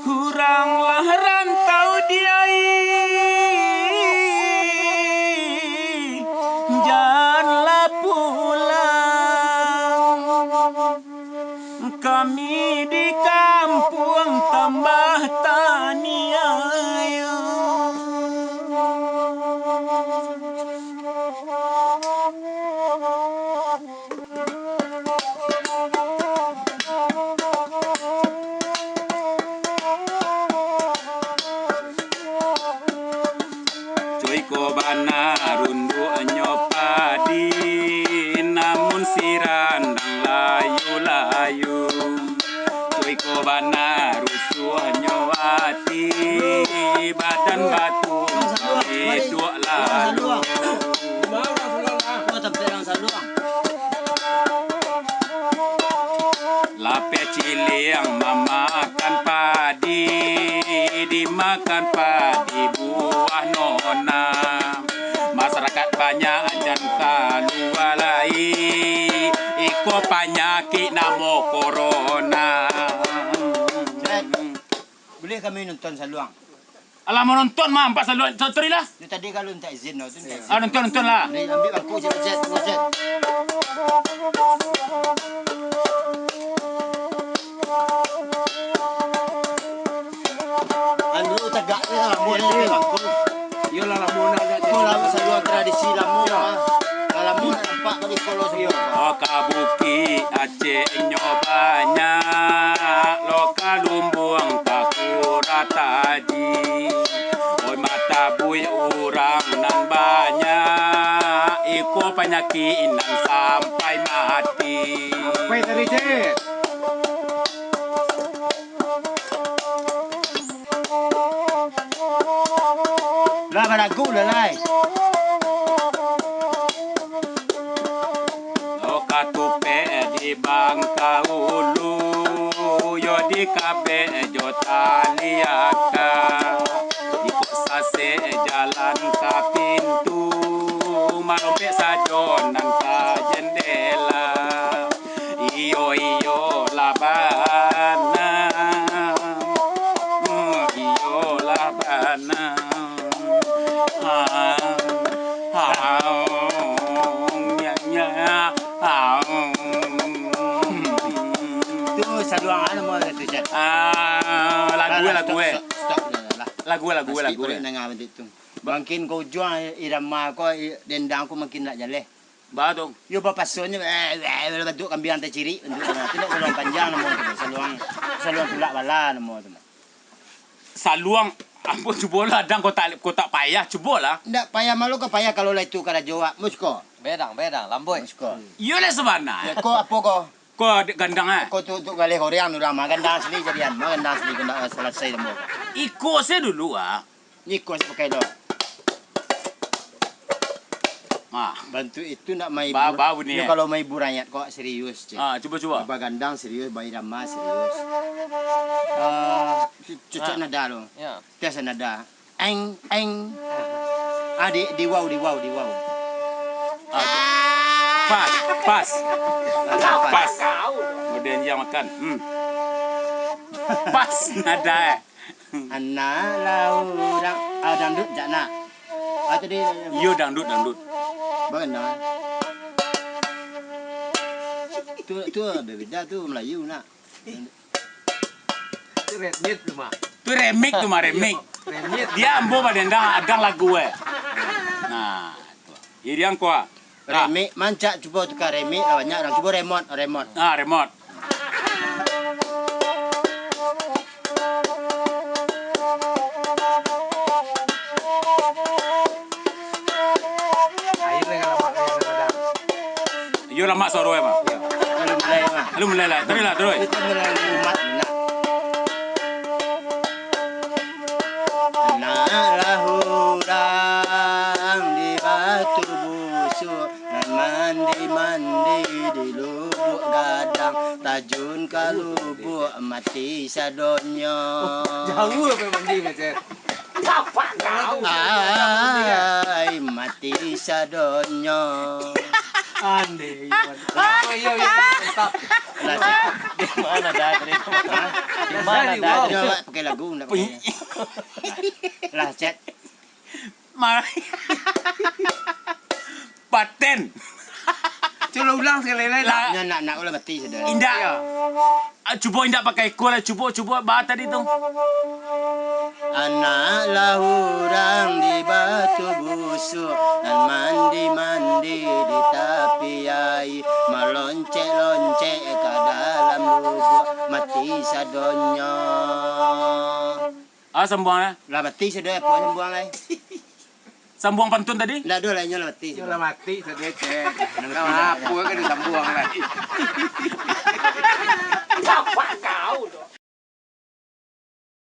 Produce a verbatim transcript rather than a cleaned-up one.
Uranglah rantau di ai, janlah pulang. Kami di kampuang tambah taniayo. Cuiko bana runduaknyo padi, namun sirandang layu-layu. Cuiko bana rusuahnyo ati, badan batu hiduak lalu. Lapeh ciliang mamakan padi, dimakan padi buah nona. Masarakat banyak jan kalua lai, iko panyakik namo korona. Buliah kami nonton saluang? Alah, mau nonton mah, ampak saluang, sorry lah. Itu tadi kalau minta izin, no, tu minta izin. Ah, nonton, nonton lah. Ni, ambil bangku, cek, cek, cek. Anu, tagak ni lah, ambil bangku. Iyolah, lamo nak, nak. Ko lah, saluang tradisi lamo lah. Lah lamo nak nampak tadi kalau saluang. Oh, ka Bukik Aceh nyo banyak, lo ka Lumbuang ka Kura Taji. Oi, matabuik urang nan banyak, iko panyakik nan sampai mati. Sampai tadi, Cek. Lah, balagu lah, lai. Lo katupek di Bangkaulu, yo dikabek jo tali aka. Iko sasek jalan ka pintu, malompek sajo nan ka jendela. Iyo, iyo lah bana. Hmm, iyo lah bana. Ah, ah, nya, nya, ah. Tu saluang anu mau tu, Cek. Ah, lagu, Alah, lagu, stop, eh. Stop, stop, dah, lah. Lagu, lagu, Pasti lagu, korek eh. Nengah bantuak tu. Ba- Makin kau ujuang irama kau, i-, dendang kau makin nak jaleh. Ba tu. Yo bapasonyo, eh, eh, bantuak kambiang tacirik, bantuak tu. Tu nak saluang panjang namo tu, saluang, saluang tulak bala namo tu. Saluang, ampun, cubolah, dang, kau tak, kau tak payah, cubolah. Ndak payah, malu kau payah kalau lah itu karajo awak, musko. Bedang, bedang, lambuik. Musko. Iyo lah sabana. Ya, kau apo kau? Kau adik gandang, eh? Kau tu, tu galeh goreang urang mah, gandang asli jadian, mah gandang asli, gandang, eh, salasai namo kau. Iko se dulu, ah. Iko se pakai lo. Ah. Bantuak itu nak mahibur. Ba-, bau ni, Yo, eh. Kalau mahibur rakyat kok serius, Cek. Ah, cubo, cubo. Bagandang serius, bairama serius. Ah, cu-, cocok Ah. nada lo. Ya. Tes nada. Eng, eng. Ah, di, di wau, di wau, di wau. Ah, pas, pas. Ah, pas. Pas. Model yang makan. Hmm. Pas nada, eh. Anak lah urang, ah, dangdut jak nak. Ah, tadi. Iyo, dangdut, dangdut. Bagaimana? Tu, tu berbeda tu Melayu nak. Tu remix tu mah. Tu remix tu mah, remix. Iyo, remix. Dia ambo badendang, adang lagu, eh. Nah, tu. Iriang kau, ah. Remik, mancak cubo tukar remik lah, banyak urang. Cubo remot, remot. Ah, remot. Air dengan lamak, air dengan lamak. Iyo, lamak suaro, eh, Bang. Iyo. Alun mulai, Bang. Alun mulai lah. Taruih lah, taruih. Itu mulai umat, nah. Anak lah urang di Batu Busuak, nan mandi-mandi di Lubuak Gadang, tajun ka lubuak mati sadonyo. Oh, jauh sampai mandi, Cek. Ai, mati sadonyo. Andai, iyo. Oh, iyo, iyo, tetap. Lah, Cek. Di mana dah tadi? Hah? Di mana dah? Tadi awak pakai lagu, ndak pakai. Lah, Cek. Mar-, paten. Cubo ulang sakali lai, lah. Nyo nak, nak ulang mati sudah. Indak. Iyo. Ah, cubo indak pakai iko lah, cubo, cubo, ba tadi tu. Anak lah urang di Batu Busuak, nan mandi-mandi di tapi aia, maloncek-loncek ka dalam lubuak, mati sadonyo. Ah, sambuang lah. Lah mati sudah, apo sambuang lai? Sambuang pantun tadi? Ndak ado lah, inyo lah mati. Inyo lah mati sudah, Cek. Ndak ngerti lah. Apo kan disambuang lai? Apa kau tu?